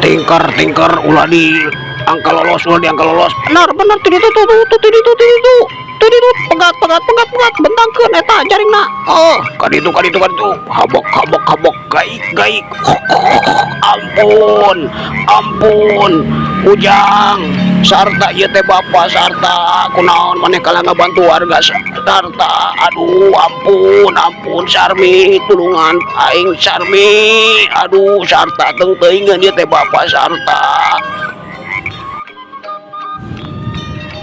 Tingker tingker, ulah di angka lolos, ulah di angka lolos. Benar benar, tuh itu tuh tuh tuh itu tuh itu tuh itu, pegat pegat pegat pegat, bentangkeun eta jaringna. Oh, kaditu kaditu kaditu, habok habok habok, gaik gaik. Ampun ampun, Ujang sarta, ieu teh bapak sarta. Kunaon maneh kalah ngabantu warga sarta? Aduh, ampun ampun, Sarmi, tulungan aing, Sarmi. Aduh, sarta, teu teuingeun, ieu teh bapak sarta.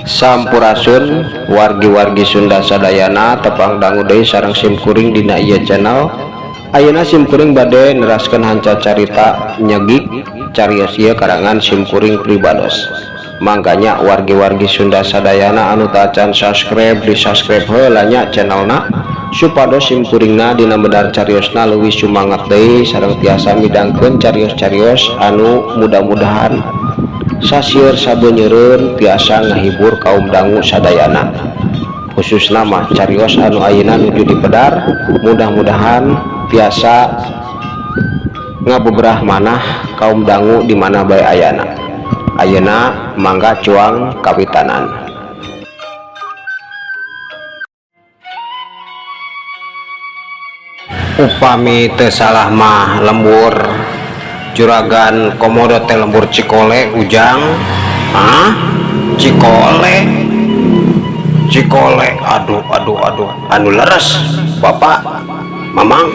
Sampurasun wargi-wargi Sunda sadayana, tepang dangu deui sareng simkuring dina ieu channel. Ayeuna simkuring bade neraskeun hanca carita nyegik carios ieu karangan simkuring pribados. Mangkanya wargi-wargi Sunda sadayana anu tacan subscribe, di subscribe heula nya channelna, supados simkuringna dina medar cariosna leuwih sumangat deui sareng tiasa midangkeun carios-carios anu mudah-mudahan sasieur sabenyeureun tiasa ngahibur kaum dangu sadayana, khususna mah carios anu ayeuna nuju dipedar, mudah-mudahan tiasa ngabeberah manah kaum dangu di mana bae ayana. Ayeuna mangga cuang kawitanan. Upami teu salah mah lembur juragan Komodo teh lembur Cikole, Ujang. Hah? Cikole, Cikole? Aduh aduh aduh, anu leres, Bapak Mamang,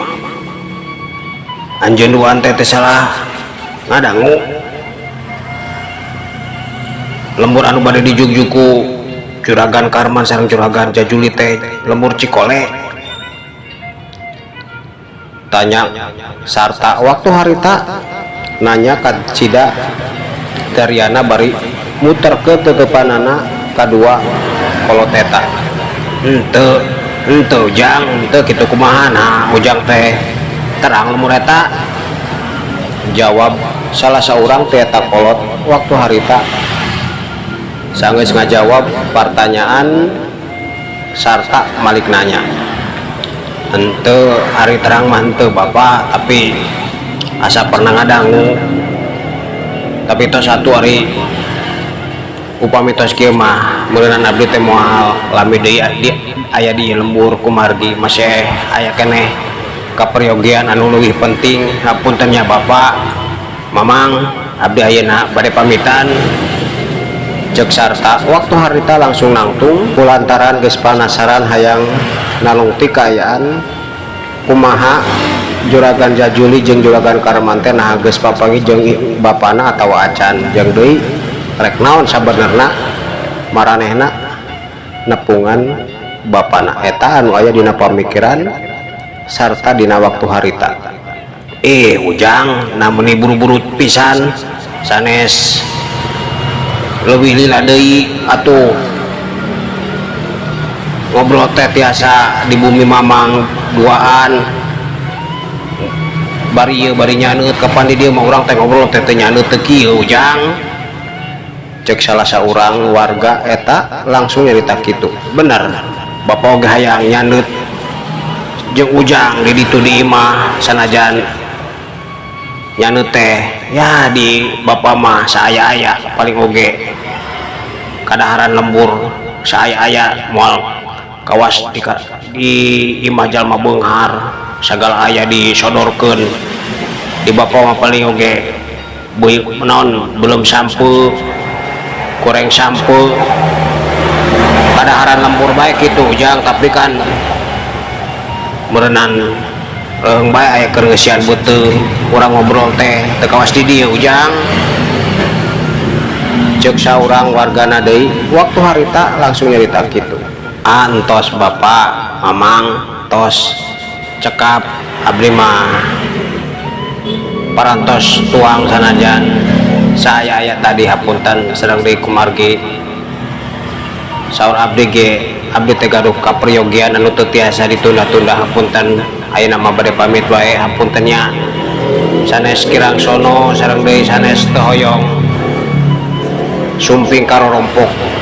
anjeun duaan teh teu salah ngadangu lembur anu bade dijugjug ku juragan Karman sareng juragan Jajuli teh lembur Cikole? Tanya sarta waktu harita nanya ka Cida Daryana bari muter ke tetepanana kadua kolot eta. Henteu, henteu, Ujang, henteu kitu. Kumaha nah Ujang teh terang lembur eta? Jawab salah seorang ti eta kolot waktu harita. Sanggeus ngajawab pertanyaan sarta malik nanya, "Henteu, ari terang mah henteu, Bapak, tapi asa pernah ngadangu. Tapi tos satu hari upami tos kieu mah meureunan abdi teh moal lami deui di aya di lembur, kumargi masih aya keneh kaperyogian anu leuwih penting. Hapunten nya, Bapak Mamang, abdi ayeuna bade pamitan," cek sarta waktu harita langsung nangtung kulantaran geus panasaran hayang nalungtik kaayaan kumaha juragan Jajuli jeung juragan Karman teh, nah geus papanggih jeung bapana atawa acan, jeung deui rek naon sabenerna maranehna nepungan bapana. Eta anu aya dina pamikiran sarta dina waktu harita. "Eh, Ujang, nah meni buru-buru pisan, sanes leuwih lila deui atuh ngobrol teh, tiasa di bumi Mamang duaan bari ieu bari nyaneut. Kapan di dieu mah urang teh ngobrol teh teu nyaneut teu kieu, Ujang," cek salah seorang warga eta langsung nyarita kitu. "Bener, Bapak oge hayang nyaneut jeung Ujang di ditu di imah, sanajan nyaneut teh ya di Bapak mah saaya-aya, paling oge kadaharan lembur saaya-aya, moal Kawas di, di imah jalma beunghar sagala aya disodorkeun di bapak mah paling oge naon belum sampeu kurang sampeu kadaharan lembur bae kitu, Ujang. Tapi kan meureunan reung bae aya keur ngeusian beuteung urang ngobrol teh teu kawas di dieu, Ujang, cek saurang wargana deui. Waktu harita langsung nyarita kitu. Antos, Bapak, Mamang, tos cekap. Abdi mah parantos tuang sanajan saya aya tadi. Hapunten sareng deui kumargi saur abdi ge abdi teh gaduh kaperyogian anu teu tiasa ditunda-tunda. Hapunten, ayeuna mah bade pamit wae. Hapunten nya, sanes kirang sono sareng deui sanes teu hoyong sumping karorompok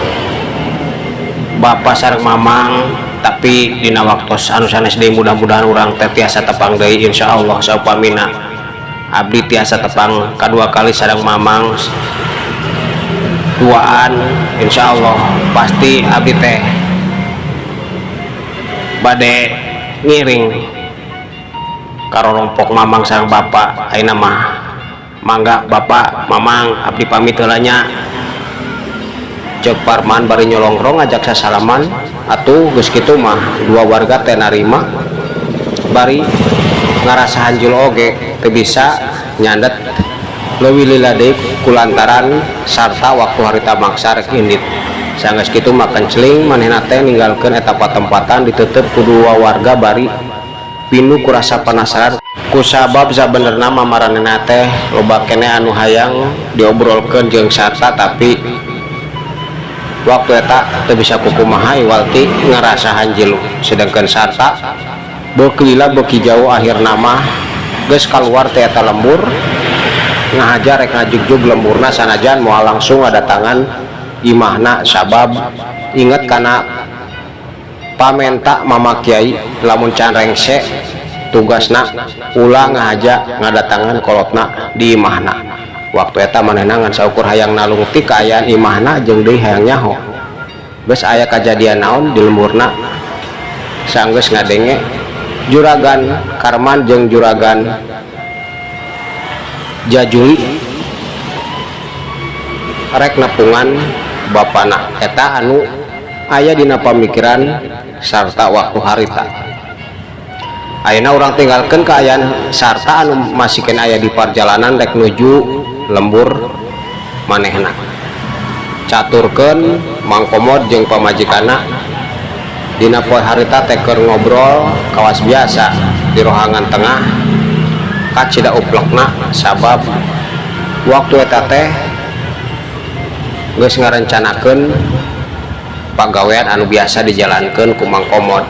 Bapak sareng Mamang, tapi dina waktos anu sanes deui mudah-mudahan urang teh tiasa tepang deui, insyaallah. Saupamina abdi tiasa tepang kadua kali sareng Mamang duaan, insyaallah pasti abdi teh bade ngiring karorompok Mamang sareng Bapak. Ayeuna mah mangga, Bapak, Mamang, abdi pamit heula nya, cek Parman bari nyolongrong ngajak sasalaman. Atuh geus kitu mah dua warga teh narima bari ngarasa hanjul oge teu bisa nyandet leuwih lila deui kulantaran sarta waktu harita maksa rek indit. Sanggeus kitu mah kencling manehna teh ninggalkeun eta patempatan, ditutup ku dua warga bari pinuh ku rasa penasaran kusabab sabenerna mah maranehna teh loba keneh anu hayang diobrolkeun jeung sarta, tapi waktu eta teu bisa kukumaha iwal ti ngarasa hanjilu. Sedangkan sarta beuki lila beuki jauh, akhirna mah geus kaluar ti eta lembur, ngahaja rek ngajugjug lemburna sanajan moal langsung ngadatangan imahna, sabab inget kana pamenta Mama Kiai lamun can rengse tugasna ulah ngahaja ngadatangan kolotna di imahna. Waktu eta manehna ngan saukur hayang nalungtik kaayaan imahna jeung deui hayang nyaho geus aya kajadian naon di lemburna sanggeus ngadenge Juragan Karman jeung Juragan Jajuli rek nepungan bapana. Eta anu aya dina pamikiran sarta waktu harita. Ayeuna urang tinggalkeun kaayaan sarta anu masih keneh aya di parjalanan rek nuju lembur manehna. Caturkeun Mang Komod jeung pamajikanna dina poe harita teh keur ngobrol kawas biasa di rohangan tengah. Kacida uplekna sabab waktu eta teh geus ngarencanakeun pagawean anu biasa dijalankeun ku Mang Komod.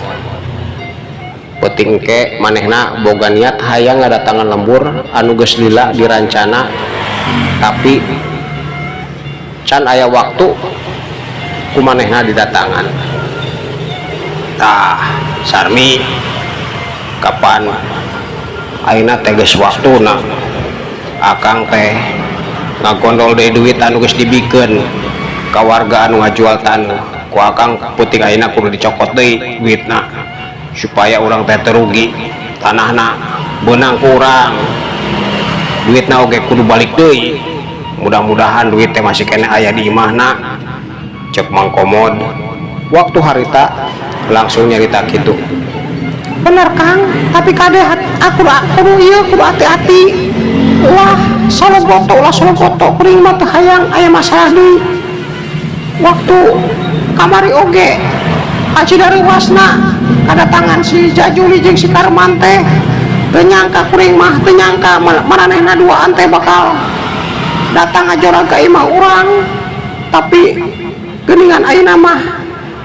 Peuting ke manehna boga niat hayang ngadatangan lembur anu geus lila dirancana, tapi can aya waktu ku manehna didatangan. Tah, Sarmi, kapan ayeuna teh geus waktuna akang teh ngagondol deui duit anu geus dibikeun ka warga anu ngajual taneuh ku akang? Peuting ayeuna kudu dicokot deui duitna supaya urang teh teu rugi. Tanahna beunang ku urang, duitna oge kudu balik deui. Mudah-mudahan duit teh masih keneh aya di imahna, cek Mang Komod. Waktu harita langsung nyarita kitu. Bener, Kang, tapi kade aku kudu ieu, kudu hati-hati. Ulah sologoto, ulah sologoto. Kuring mah teu hayang aya masalah deui. Waktu kamari oge kacida reuwasna kadatangan si Jajuli jeung si Karman teh. Teu nyangka kuring mah, teu nyangka maranehna duaan teh bakal datang ngajorag ka imah urang. Tapi geuningan ayeuna mah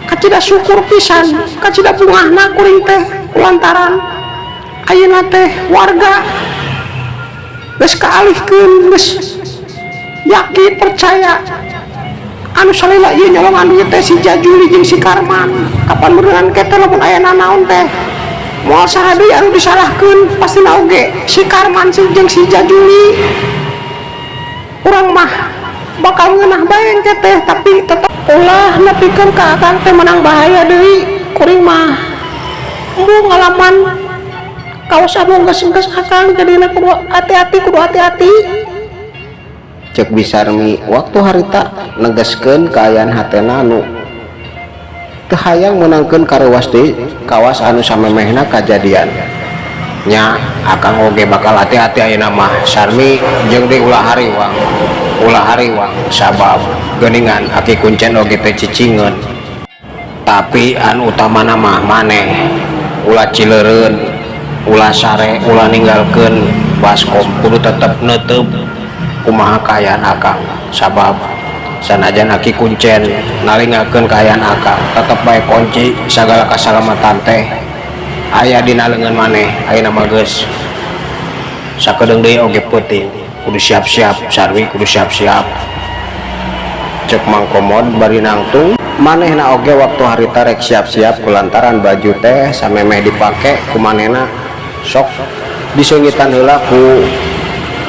kacida syukur pisan, kacida bungahna kuring teh kulantaran ayeuna teh warga geus kaalihkeun, geus yakin percaya anu salila ieu nyolongan duit teh si Jajuli jeung si Karman. Kapan beneran teh lamun aya nanaon teh moal saha deui anu disalahkeun, pastina oge si Karman si jeung si Jajuli. Urang mah bakal ngeunah bae engke teh, tapi tetep ulah nepikeun ka akang teh menang bahaya deui. Kuring mah embung ngalaman kawas anu geus-geus, Akang. Jadina kudu hati-hati, kudu hati-hati. Cek Bi Sarmi waktu harita negeskeun kaayaan hatena anu teu hayang meunangkeun kareuwas deui kawas anu samemehna kajadian. Nya, Akang oge bakal hati-hati ayeuna mah, Sarmi. Jeung deui ulah hariwang, ulah hariwang, sabab geuningan Aki Kuncen oge teh cicingeun. Tapi anu utamana mah maneh ulah cileureun, ulah sare, ulah ninggalkeun baskom, kudu tetep neuteup kumaha kaayaan Akang, sabab sanajan Aki Kuncen nalingakeun kaayaan Akang, tetep bae kunci sagala kasalamatan teh aya dina leungeun maneh. Ayeuna mah geus sakedeung deui oge peuting, kudu siap-siap, Sarwi, kudu siap-siap, cek Mang Komod bari nangtung. Manehna oge waktu harita rek siap-siap kulantaran baju teh samemeh dipake ku manehna sok diseungitan heula ku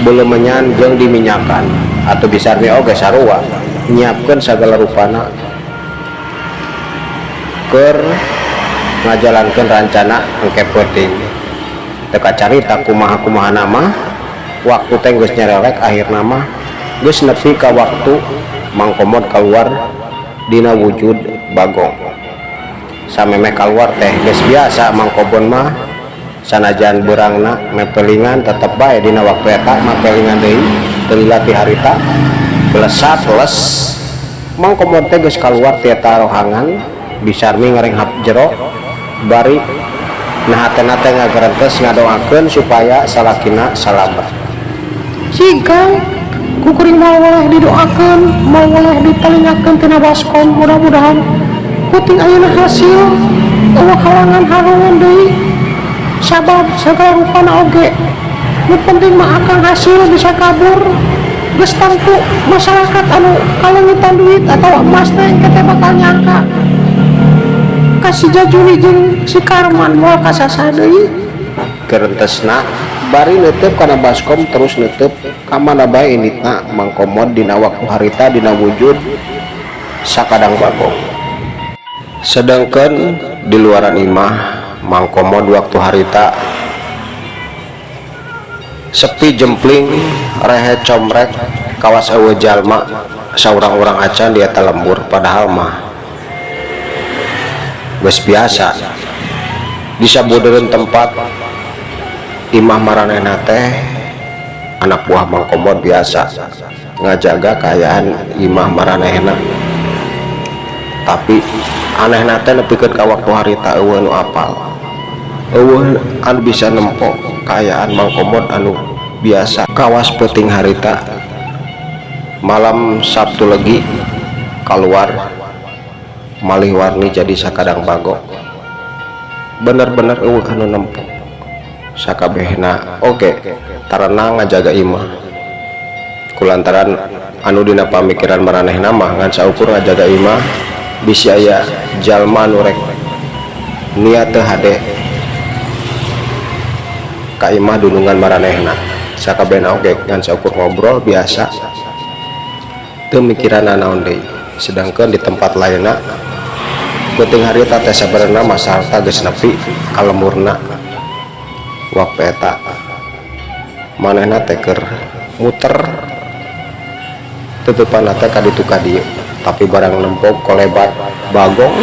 beuleum menyan jeung diminyakan. Atau Bi Sarmi oge sarua nyiapkeun sagala rupana keur ngajalankeun rancana engke peuting. Teu kacarita kumaha-kumaha nama waktu teh geus nyerelek, akhirna mah geus nepi ka waktu Mang Komod keluar dina wujud bagong. Samemeh keluar teh geus biasa Mang Komod mah, sanajan beurangna mepelingan, tetep bae dina waktu eta mapelingan deui. Teu lila ti harita belesat les Mang Komod teh geus kaluar ti eta rohangan. Bi Sarmi ngarenghap jero bari nah hatena teh ngagerentes ngadoakeun supaya salakina salamet. Cing, Kang, ku kuring moal boleh didoakeun, moal boleh ditalingakeun tina baskom. Mudah-mudahan peuting ayeuna hasil, euweuh halangan-halangan deui, sabab sagala rupana oge nu penting mah Akang hasil bisa kabur. Geus tangtu masyarakat anu kaleungitan duit atau emas teh engke teh bakal nyangka ka si Jajuli jeung si Karman, moal kasasa deui. Gerentesna bari neuteub kana baskom, terus neuteub ka mana bae inditna Mang Komod dina waktu harita dina wujud sakadang bagong. Sedangkan di luaran imah Mang Komod waktu harita sepi jempling, rehe comrek, kawas euweuh jalma saurang-urang acan di eta lembur. Padahal mah geus biasa di sabudeureun tempat imah maranehna teh anak buah Mang Komod biasa ngajaga kaayaan imah maranehna. Tapi anehna teh nepikeun ka waktu harita euweuh nu apal, euweuh anu bisa nempo kaayaan Mang Komod anu biasa kawas peuting harita malam Sabtu Legi keluar malih warni jadi sakadang bagong. Bener-bener euweuh anu nempo. Sakabehna oge tarenang ngajaga imah kulantaran anu dina pamikiran maranehna mah ngan saukur ngajaga imah, bisi aya jalma anu rek niat teu hade ka imah dunungan maranehna. Sakabehna oge ngan saukur ngobrol biasa, teu mikiran nanaon deui. Sedangkan di tempat lainna peuting harita teh sabenerna mah Sarta geus nepi ka lemburna. Waktu eta manehna teh keur muter tutupan teh ka ditu ka dieu, tapi barang nempo kolebat bagong,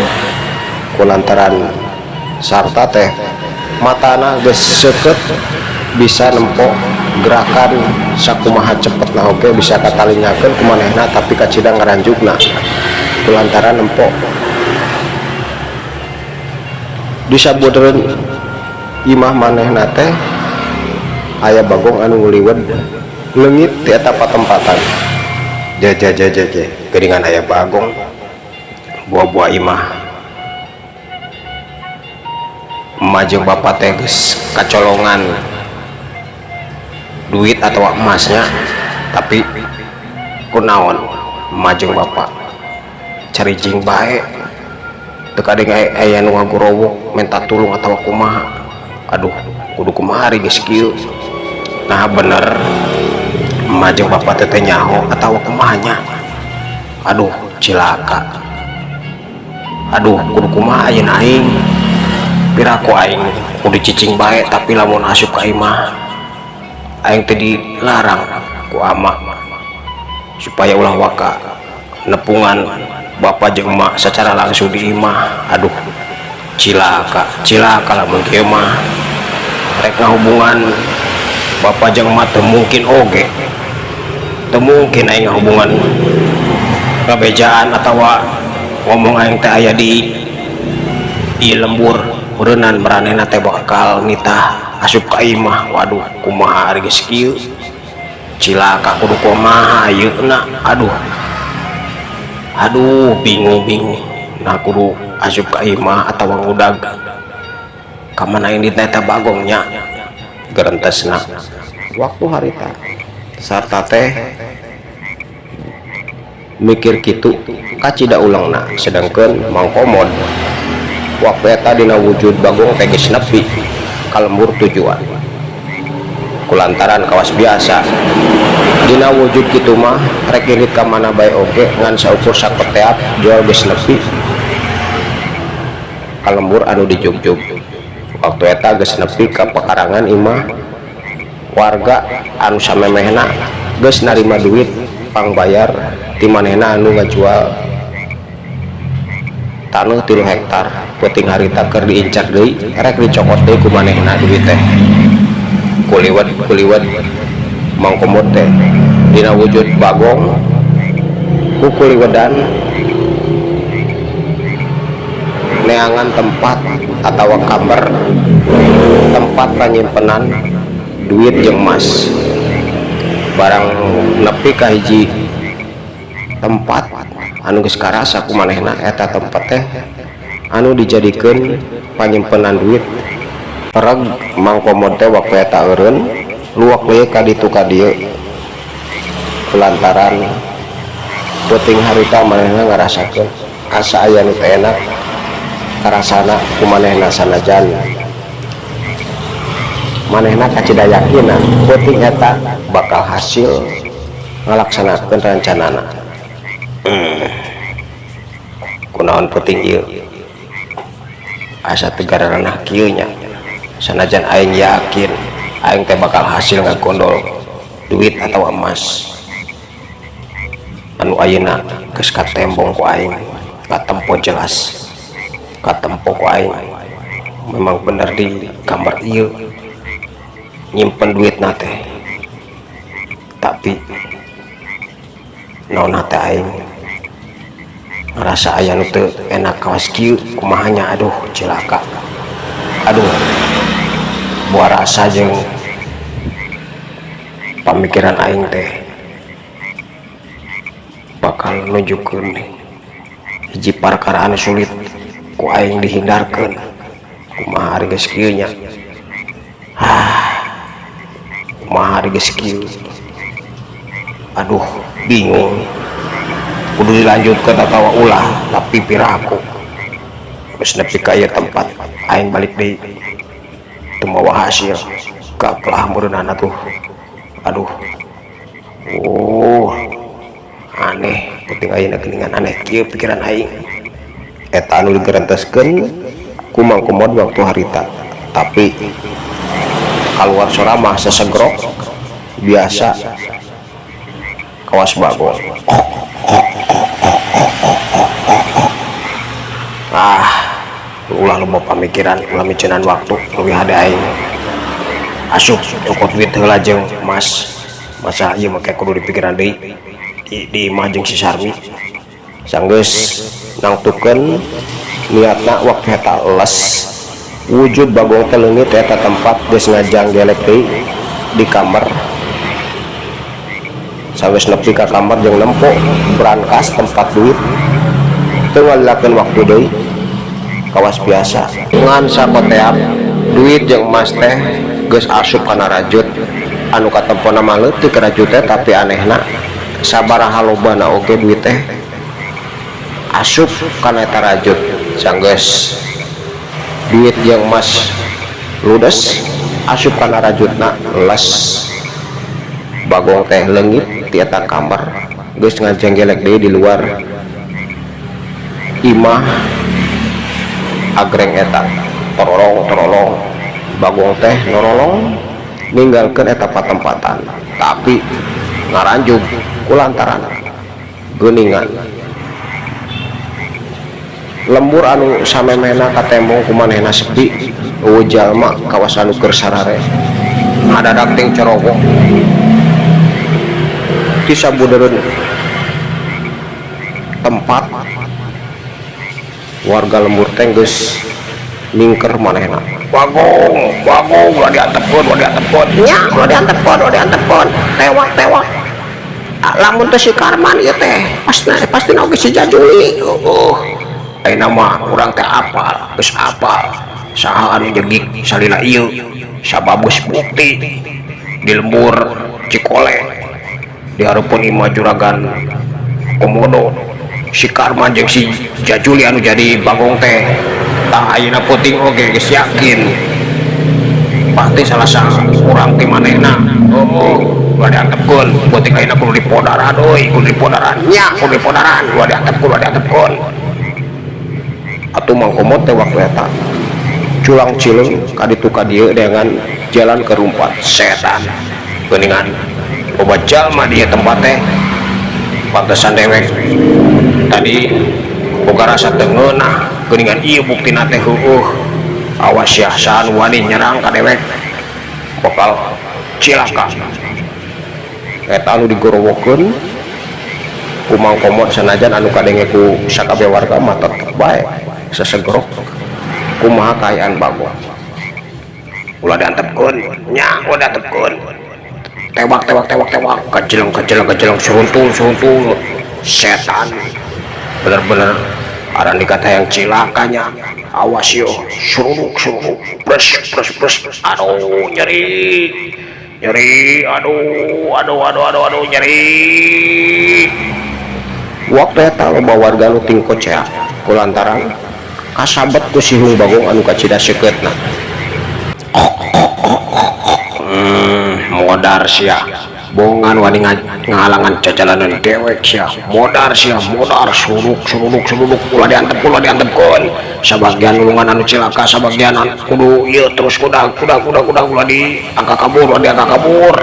kulantaran Sarta teh matana geus seukeut bisa nempo gerakan sakumaha cepet. Nah, oke, bisa katalingakeun ku manehna, tapi kacida ngaranjugna kulantaran nempo di sabudeureun imah manehna teh aya bagong anu nguliwet leungit di eta patempatan. Ja ja ja ja, geuningan aya bagong buah-buah imah emak jeung bapak teh geus kacolongan duit atau emasnya. Tapi kunaon emak jeung bapak carijing bae, teu kadenge aya nu ngagorowok minta tulung atau kumaha? Aduh, kudu kumaha ari geus kieu? Nah, bener emak jeung bapak teh teh nyaho atau kumaha nya? Aduh, cilaka. Aduh, kudu kumaha ayeuna aing? Piraku aing kudu cicing bae, tapi lamun asup ka imah aing teh dilarang ku ama supaya ulah waka nepungan bapak jeung emak secara langsung di imah. Aduh, cilaka, cilaka lamun kieu mah. Rek ngahubungan bapak jeung emak teu mungkin oge, teu mungkin aing ngahubungan ngabejaan atawa ngomong aing teh aya di lembur. Meureunan maranehna teh bakal nitah asup ka imah. Waduh, kumaha ari geus kieu? Cilaka, kudu kumaha ayeuna? Aduh, aduh, bingung, bingung. Nah, kudu asup ka imah atawa ngudag ka mana ini eta bagongnya, gerentesna. Waktu harita sarta teh mikir kitu kacida ulangna, sedangkan Mang Komod waktu eta dina wujud bagong teh geus nepi ka lembur tujuan. Kulantaran kawas biasa dina wujud kitu mah, rek indit ka mana bae oge ngan saukur saketeap jual geus nepi ka lembur anu dijugjug. Waktu eta geus nepi ka pekarangan imah warga anu samemehna geus narima duit pangbayar ti manehna anu ngajual taneuh 3 hektar. Peuting harita keur diincar deui, rek dicokot deui ku manehna duit teh. Kuliwet kuliwet Mang Komod teh dina wujud bagong ku kuliwedan neangan tempat atau kamar tempat panyimpenan duit jeung emas. Barang nepi ka hiji tempat anu geus karasa ku manehna eta tempat teh anu dijadikeun panyimpenan duit, pereg Mang Komod teh waktu eta eureun luak leuyeuk ka ditu ka dieu, kulantaran peuting harita manehna ngarasakeun asa aya nu teu enak karasana ku manehna, sanajan manehna kacida yakinan peuting eta bakal hasil ngalaksanakeun rencanana. Kunaon peuting ieu asa teu gararanah kieu nya, sanajan aing yakin aing teh bakal hasil ngagondol duit atau emas anu ayeuna geus katembong ku aing, katempo jelas, katempo ku aing memang bener di kamar ieu nyimpen duit teh. Tapi naon teh aing ngerasa aya nu teu enak kawas kieu, kumaha nya? Aduh, cilaka, aduh, buah rasa jeung pamikiran aing teh bakal nunjukkeun hiji perkara anu sulit ku aing dihindarkeun. Kumaha ari geus kieu nya? Ah, kumaha ari geus kieu? Aduh, bingung, kudu dilanjutkeun atawa ulah, tapi piraku geus nepi ka ieu tempat aing balik deui teu mawa hasil, gaplah meureunana tuh. Aduh, oh, aneh penting ayeuna geuningan, aneh kieu pikiran aing. Eta anu digerenteskeun ku Mang Komod waktu harita, tapi kaluar sora mah sesegrok biasa kawas bagong. Ah, ulah loba pamikiran, ulah micenan waktu, leuwih hade aing asup cokot duit heula jeung emas. Masa ieu mah kudu dipikiran deui di imah jeung si Sarmi. Sanggeus nangtukeun niatna waktu eta, les wujud bagong teh leungit eta tempat, geus ngajanggelek deui di kamar. Sanggeus nepi ka kamar jeung nempo brankas tempat duit, teu ngalilakeun waktu deui kawas biasa ngan sakoteap duit jeung emas teh geus asup kana rajut anu katempona mah leutik rajut teh. Tapi anehna sabaraha lobana oge duit teh asup kana eta rajut. Sanggeus duit jeung emas ludes asup kana rajutna, les bagong teh leungit ti eta kamar, geus ngajenggelek deui di luar imah. Agreng eta torolong torolong Bagong teh norolong ninggalkeun eta patempatan, tapi ngaranjug kulantaran geuningan lembur anu samemehna katembong ku manehna sepi, euweuh jalma, kawas anu keur sarare. Ngadadak ting corowoh ti sabudereun tempat warga lembur teh geus ningker manehna. Bagong, Bagong, ulah diantepkeun, ulah diantepkeun. Nya, ulah diantepkeun, ulah diantepkeun. Tewak, tewak. Ah, lamun teh si Karman ieu teh pasti pasti oge si Jajuli. Oh, ayeuna mah urang teh apal, geus apal saha anu nyegik salila ieu, sabab geus bukti di lembur Cikole, di hareupeun imah Juragan Komodo, si Karman jeung si Jajuli anu jadi Bagong teh. Tah, ayeuna peuting oge geus yakin pasti salah saurang ti manehna. Oh, ulah diantepkeun. Peuting ayeuna kudu dipodaran euy, kudu dipodaran nya, kudu dipodaran. Ulah diantepkeun, ulah diantepkeun. Atuh Mang Komod teh waktu eta culang cileung ka ditu ka dieu dengan jalan ke rumpat. Setan, geuningan loba jalma di tempat teh, pantesan dewek tadi boga rasa teu ngeunah. Geuningan ieu buktina teh. Heueuh, awas ya, saha nu wani nyerang ka dewek bakal cilaka. Eta anu digorowokeun ku Mang Komod, sanajan anu kadenge ku sakabeh warga mah tetep bae sesegrok kumaha kaayaan Bagong. Ulah diantepkeun nya, ulah diantepkeun. Tewak, tewak, tewak, tewak, kajeleng, kajeleng, kajeleng, seruntul, seruntul. Setan, bener-bener aran dikata yang cilakanya. Awas yo, seruduk, seruduk, pres, pres, pres. Aduh, nyeri, nyeri, aduh, aduh, aduh, aduh, aduh, nyeri. Waktu eta loba warga nu ting koceak kulantaran kasabet ku sihung Bagong anu kacida seukeutna. Modar sia, bongan wani ngahalangan jajalanan dewek sia. Modar sia, modar. Suruk, suruk, suruk. Ulah diantep, ulah diantepkeun. Sabagian nulungan anu cilaka, sabagian kudu ieu terus kuda kuda kuda kuda. Ulah diangka kabur, ulah diangka kabur.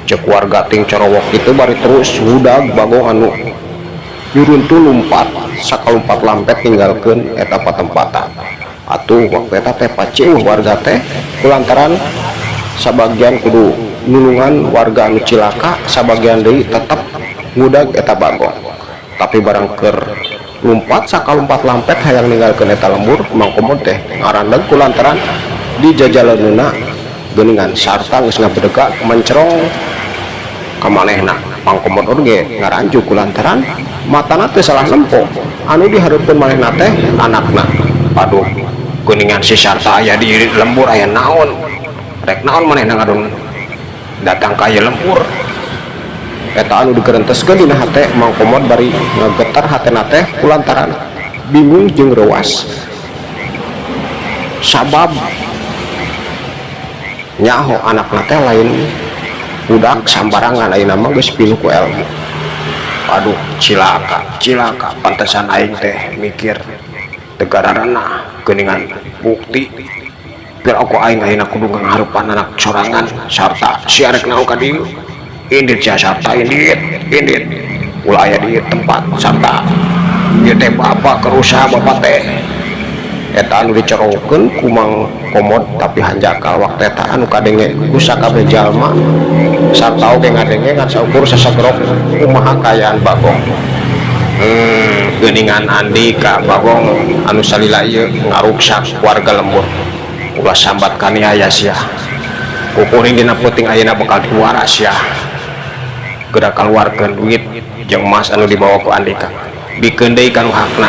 Cek warga ting corowok itu bari terus ngudag Bagong anu nyuruntul lumpat sakalumpat lampet ninggalkeun eta patempatan. Atuh waktu eta teh paciuh warga teh kulantaran sabagian kudu nulungan warga anu cilaka, sabagian deui tetep ngudag eta Bagong. Tapi barang keur lumpat sakalumpat lampet hayang ninggalkeun eta lembur, Mang Komod teh ngarandeg kulantaran di jajalaneuna geuningan sarta geus ngabedega mencerong ka manehna. Mang Komod oge ngaranjuk kulantaran matana teh salah nempo, anu dihareupeun manehna teh anakna. Aduh, geuningan si Sarta aya di lembur. Aya naon, rek naon manehna ngadon datang ka ieu lembur? Eta anu digerenteskeun dina hate Mang Komod bari ngagetar hatena teh kulantaran bingung jeung reuas, sabab nyaho anakna teh lain budak sambarangan, ayeuna mah geus pinuh ku ilmu. Aduh, cilaka, cilaka. Pantesan aing teh mikir teu gararana. Geuningan bukti biar aku aing ayeuna kudu ngangharepan anak sorangan. Sarta sia, rek naon ka dieu? Indit sia, Sarta, indit, indit, ulah aya di tempat. Sarta, ieu teh bapak keur usaha, bapak teh. Eta anu dicerokeun ku Mang Komod, tapi hanjakal waktu eta anu kadenge ku sakabeh jalma sarta oge ngadenge ngan saukur sasagrok kumaha kaayaan Bagong. Geuningan Andika Bagong anu salila ieu ngaruksak warga lembur. Ulah sambat kaniaya sia. Ku kuring dina peuting ayeuna bakal diwara sia. Geura kaluarkeun duit jeung emas anu dibawa ku Andika, bikeun deui ka nu hakna,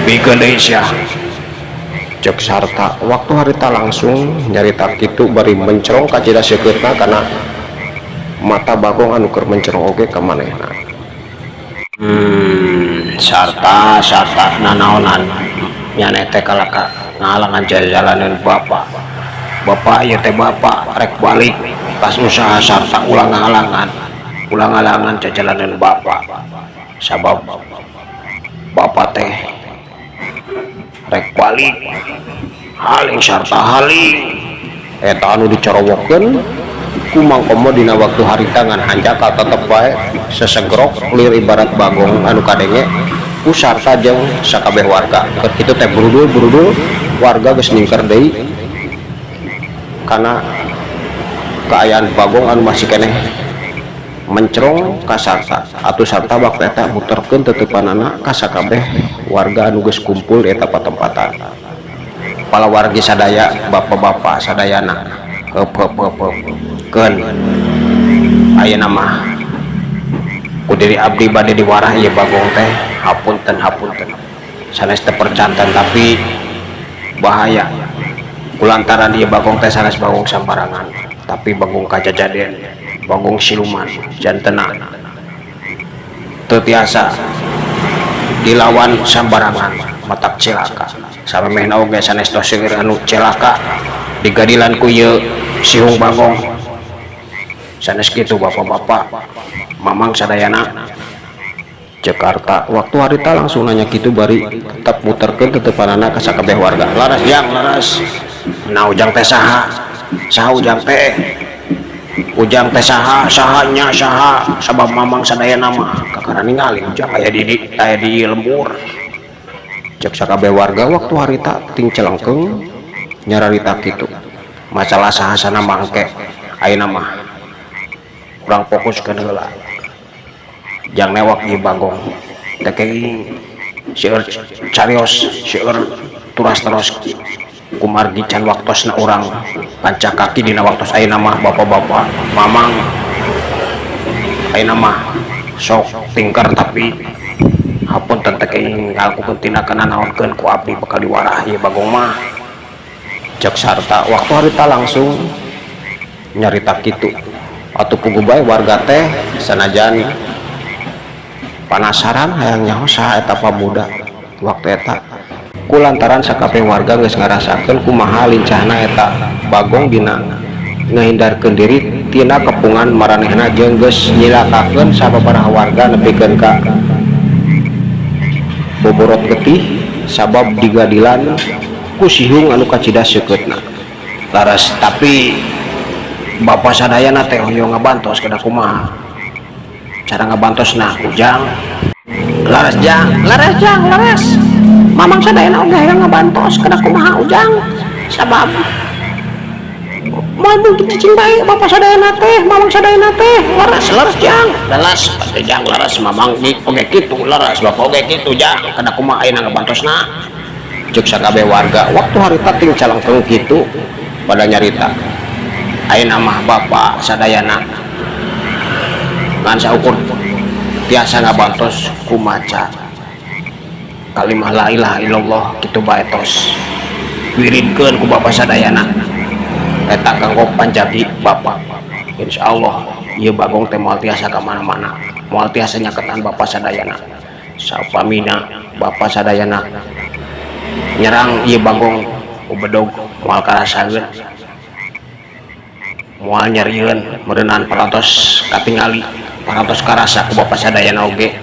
bikeun deui sia. Cek Sarta waktu harita langsung nyarita kitu bari mencerong kacida seukeutna kana mata Bagong anu keur mencerong oge ka manehna. Sarta, Sarta, nanaonan nyaneh teh kalaka ngahalangan jalanan bapak? Bapak ieu teh, bapak rek balik pas usaha. Sarta, ulah ngahalangan, ulah ngahalangan jalanan bapak, sabab bapak teh Rek balik haling sarta haling. Eta anu dicorowokeun ku Mang Komo dina waktu harita ngan hanjakal tetep bae sesegrok lir ibarat bagong anu kadenge ku sarta jeung sakabeh warga. Keur kitu teh burudul-burudul warga geus ningker deui kana kaayaan bagong anu masih keneh mencrong ka sarta. Atuh sarta waktu eta muterkeun teuteupanana ka sakabeh warga anu geus kumpul eta patempatan. Palawargi sadaya, bapak-bapak sadayana, heup heup heup heup keun ayeuna mah ku diri abdi bade diwarah ieu bagong teh. Hapunten, hapunten, sanes teu percanten tapi bahaya kulantaran ieu bagong teh sanes bagong sambarangan, tapi bagong kajajaden, bagong siluman, jantena teu tiasa dilawan sambarangan, matak cilaka. Samemehna oge sanes tos seueur anu cilaka digadilan ku ieu sihung bagong. Sanes kitu, bapak-bapak, mamang sadayana. Jakarta waktu harita langsung nanya kitu bari tetap muterkeun teuteupanana ka sakabeh warga. Laras, Jang, laras. Nah, Ujang teh saha? Saha Ujang teh? Ujang teh saha? Saha nya saha? Sabab mamang sadayana mah kakara ningali Ujang aya di lembur. Cek sakabeh warga waktu harita ting celengkeung nyararita kitu. Masalah sahasana mangke, ayeuna mah urang fokuskeun heula jang newak ieu bagong. Teh kenging seueur carios, seueur turas terus kumargi can waktosna urang pancak kaki dina waktos ayeuna mah. Bapak-bapak, mamang, ayeuna mah sok tingker, tapi hapunten, teh kenging ngalakukeun tindakan nanaonkeun, ku abdi bakal diwarah ieu bagong mah. Cek sarta waktu harita langsung nyarita kitu. Atuh puguh bae warga teh sanajan panasaran hayang nyaho saha eta pamuda waktu eta, kulantaran sakabeh warga geus ngarasakeun kumaha lincahna eta bagong dina ngahindarkeun diri tina kepungan maranehna jeung geus nyilakakeun sababaraha warga nepikeun ka boborot getih sabab digadilan ku sihung anu kacida seukeutna. Laras, tapi bapak sadayana teh hoyong ngabantos, kedah kumaha cara ngabantosna, Ujang? Laras, Jang. Laras, Jang, laras. Mamang sadayana oge hayang ngabantos, kedah kumaha, Ujang? Sabab moal mungkin cicing bae bapak sadayana teh, mamang sadayana teh. Laras, laras, Jang. Laras pasti, Jang, laras. Mamang oge kitu, laras. Bapak oge kitu, Jang. Kedah kumaha ayeuna ngabantosna? Cek sakabeh warga waktu harita ting calengkeung kitu pada nyarita. Ayeuna mah bapak sadayana ngan saukur tiasa ngabantos ku maca kalimah la ilaha illallah kitu bae, tos wiridkeun ku bapak sadayana eta kanggo panjagi bapak. Insyaallah ieu bagong teh moal tiasa ka mana-mana, moal tiasa nyaketan bapak sadayana. Saupamina bapak sadayana nyerang ieu bagong ku bedog, moal karasaeun, moal nyerieun meureunan, parantos katingali, parantos karasa ku bapak sadayana oge.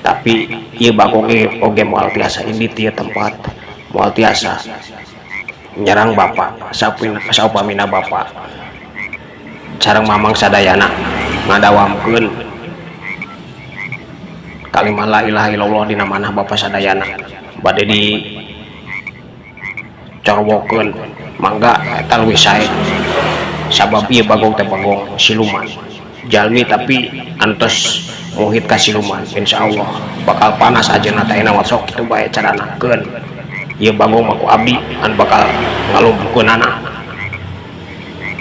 Tapi ieu bagong ieu oge moal tiasa indit ieu tempat, moal tiasa nyerang bapak saupamina bapak sareng mamang sadayana ngadawamkeun kalimah la ilaha illallah dina manah bapak sadayana. Bade di corwokeun mangga, eta leuwih sae, sabab ieu bagong teh bagong siluman, jalmi tapi antos muhit ka siluman. Insyaallah bakal panas aja teh ayeuna. Sok kitu bae carana, keun ieu bagong mah ku abdi anu bakal ngalumpuhkeunana.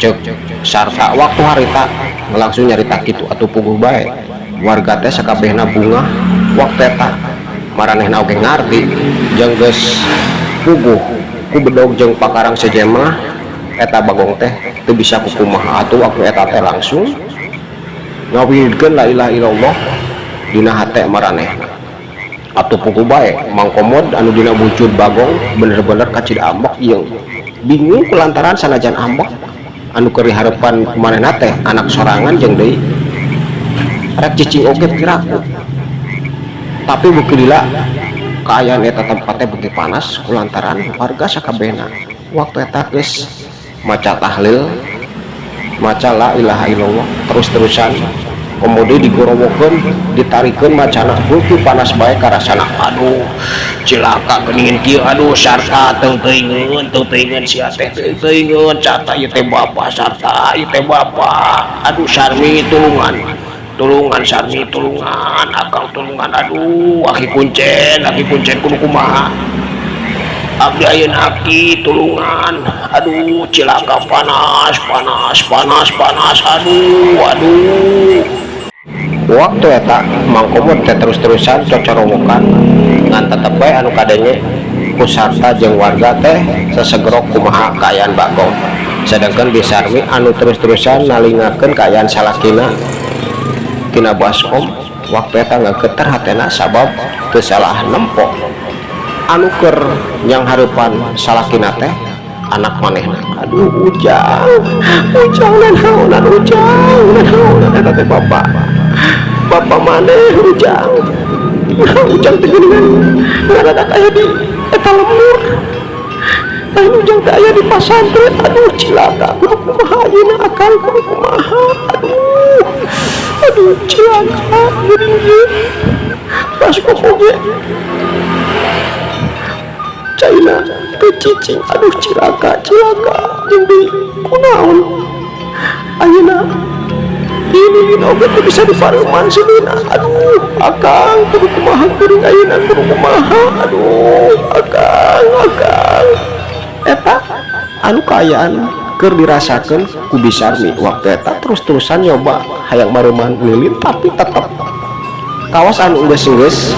Cek sarta waktu harita langsung nyarita kitu. Atuh puguh bae warga teh sakabehna bungah waktu eta, maranehna oge ngarti jeung geus puguh ku bedog jeung pakarang sejen mah eta bagong teh teu bisa kukumaha. Atuh waktu eta teh langsung ngawiridkeun la ilaha illallah dina hate maranehna. Atuh puguh bae Mang Komod anu dina wujud bagong bener-bener kacida ambek jeung bingung, kulantaran sanajan ambek anu keur diharepan ku manehna teh anak sorangan jeung deui rek cicing oge piraku. Tapi beuki lila Kaayaan eta tempat teh beuki panas kulantaran warga sakabehna waktu eta geus maca tahlil, maca la ilaha illallah terus-terusan, kemudian digorowokeun, ditarikeun macana, beuki panas bae karasana. Aduh, cilaka geuningan kieu. Aduh, Sarta, teu teuingeun, teu teuingeun sia teh, teu teuingeun. Sarta, ieu teh bapa. Sarta, ieu teh bapa. Aduh, Sarmi, tulungan, tulungan. Sarmi, tulungan akang, tulungan. Aduh, aki kuncen, aki kuncen, kudu kumaha abdi ayeuna? Aki, tulungan. Aduh, cilaka, panas, panas, panas, panas. Aduh, aduh. Waktu eta Mang Komod teh terus-terusan cocorowokan, ngan tetep bae anu kadenge ku Sarta jeung warga teh sesegerok kumaha kaayaan Bagong, sedangkan Bi Sarmi anu terus-terusan nalingakeun kaayaan salakina tina baskom waktu eta ngageter hatena sabab teu salah nempo anu keur nyanghareupan salakina teh anak manehna. Aduh, Ujang, Ujang, nanaonan, Ujang, nanaonan? Eta teh bapak, bapak maneh, Ujang. Ujang teh geuningan ngadadak aya di eta lembur, lain Ujang teh aya di pasantren. Aduh, cilaka, kudu kumaha ayeuna akang, kudu kumaha? Aduh, aduh, cilaka geuning ieu. Baskom oge caina teu cicing. Aduh, cilaka, cilaka. Jeung deui kunaon ayeuna ini oge teu bisa dipareuman seunina. Aduh, akang, kudu kumaha kuring ayeuna, kudu kumaha? Aduh, akang, akang. Eta anu kaayaan keur dirasakeun ku Bi Sarmi waktu eta terus-terusan nyoba hayang mareuman lilin, tapi tetep kawas anu geus-geus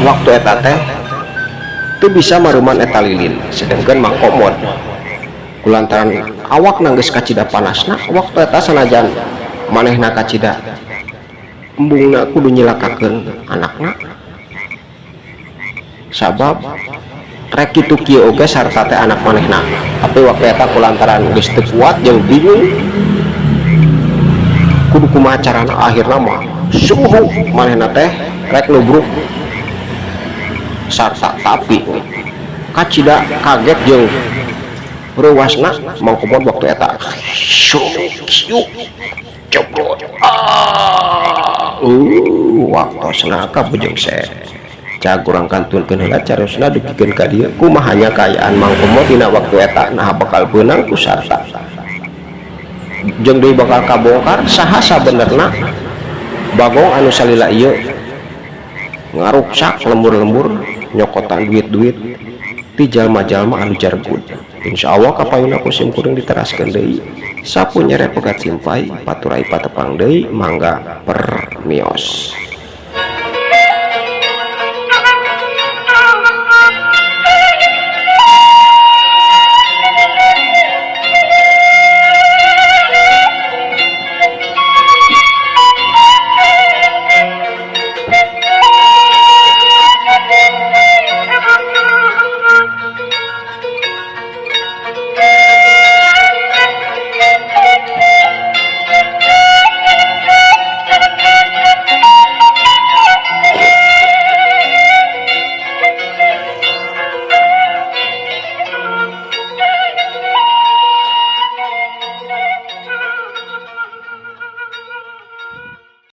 waktu eta teh teu bisa mareuman eta lilin. Sedangkan Mang Komod kulantaran awak geus kacida panasna waktu eta, sanajan manehna kacida embungna kudu nyilakakeun anakna, sabab rek kitu kieu oge Sarta teh anak manehna. Tapi waktu eta kulantaran geus teu kuat jeung bingung kudu kumaha carana, akhirna mah suhu manehna teh rek nubruk Sarta, tapi kacida kaget jeung reuwasna Mang Komod waktu eta Yuk, ceplot. Ah. Waktosna kabujeng se cag urang kantunkeun heula carosna dugikeun ka dieu kumaha nya kaayaan Mang Komod dina waktu eta. Nah, bakal beunang ku Sarta jeung deui bakal kabongkar saha sabenerna Bagong anu salila ieu ngaruksak lembur-lembur, nyokotan duit-duit ti jalma-jalma anu jargud. Insya Allah kapayuna ku sim kuring diteraskeun deui. Sapu nyere pegat simpay, paturai patepang deui, mangga permios.